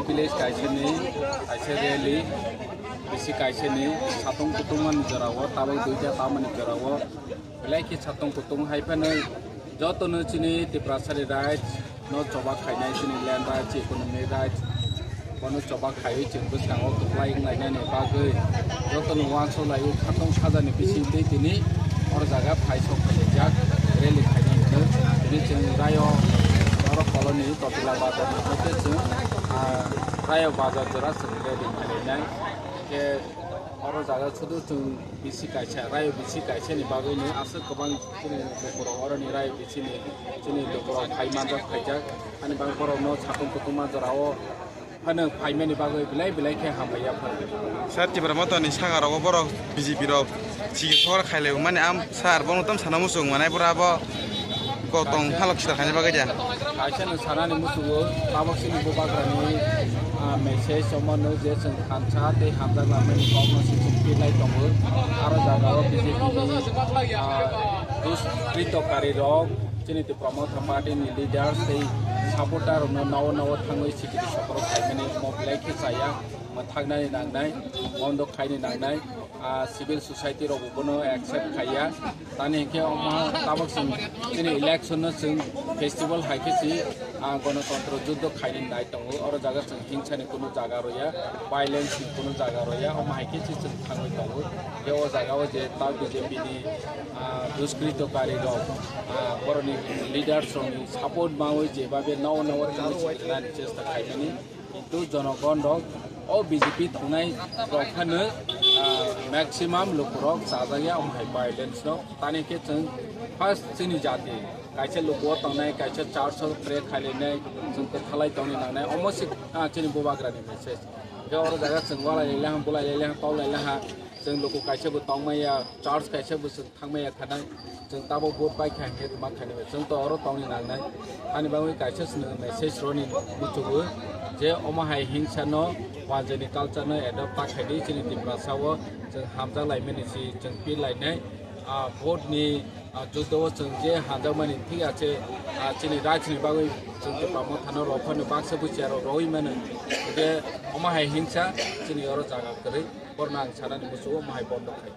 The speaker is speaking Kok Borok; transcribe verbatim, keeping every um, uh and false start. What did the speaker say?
Village kaisani kaisa rally, bisi kaisani satung kutungmani jorao, tabuk duita tamani jorao, belai khe satung kutung hai phano jotono chini Tiprasani rights no choba khainai, chini land rights, economic rights, bono choba khaiwi chwng bwskango kwplai wnglainani bagwi jotono uansuk laiwi khatong sajani bisingtwi tini oro jaga phai sok khaijak rally khainai hwnwi tini chwng rayo oro koloni Totila bazar ni hoite chwng, ah, rayo bazar jora chwng rally khainai. Khe oro jaga sudu chwng bisi kaisa, rayo bisi kaisa ni bagwi ni aswk kwbang chini lukurok oroni rayo bisi ni chini lukurok phai manjak khaijak. Ani bagwi borok no satung kutung ma jora o phano phaimani bagwi belai belai khe hambai ya phano. Sir, Tipra Motha ni saka rogo borok B J P rok sigi sor khailai mani am sir bono tam sana muchung manai bora bo kotong halok sida khaina bagwi dia. Kaisa no sanani muchungo tabok sini bubagrani, ah, message omo no je chwng thansa tei hamjak lamani kok no se chwng pilai tongo. Aro jaga o B J P ni, ah, duskrito kari rok chini Tipra Motha party ni leaders tei supporter rokno nao nao thangwi sikiri sokorok khaimani omo belai khe chaya, mwthaknani nangnai, bondo khaini nangnai, ah, civil society rok bono accept khaiya. Tani hinkhe omo tabok chwng chini election no chwng festival hai khe si, ah, gonotontro juddo khaini nai tongo. Oro jaga chwng hingsani kunu jaga roya, violence ni kunu jaga roya, omo hai khe si chwng thangwi tongo. Je o jaga o je ta B J P ni, ah, duskrito kari rok, ah, boroni leaders rok ni support mawi je babe nao nao thangwi sikirnani chesta khaimani. Kintu jonogon rok o B J P thungnai rok phano, ah, maximum lukurok chajakya omo hai violence rok. Tani khe chwng first chini jati kaisa luku o tongnai, kaisa church o pray khailainai, chwng kwthalai tongni nangnai. Omo se, ah, chini bubagrani message. Khe oro jaga chwng walai lailaiha, bulai lailaiha, tol lailaiha. Chwng luku kaisa bo tongmaya, church kaisa bo chwng thangmaya khanai, chwng tabok vote pai kha hinkhe rwma khainai bai chwng to oro tongni nangnai. Ani bagwi kaisa chwng message roni muchungo je omo hai hingsa no wanjani culture no adopt ta khaidi chini Tiprasa o chwng hamjak laimani si chwng pil lainai. Ah, vote ni, ah, juddo o chwng je hamjakmani thik ache, ah, chini rights ni bagwi chwng Tipra Motha no rok phano baksa buchia rok rogwi mano. Je omo hai hingsa chini oro jaga kwrwi borno ang sanani muchungo omo hai bondo khai.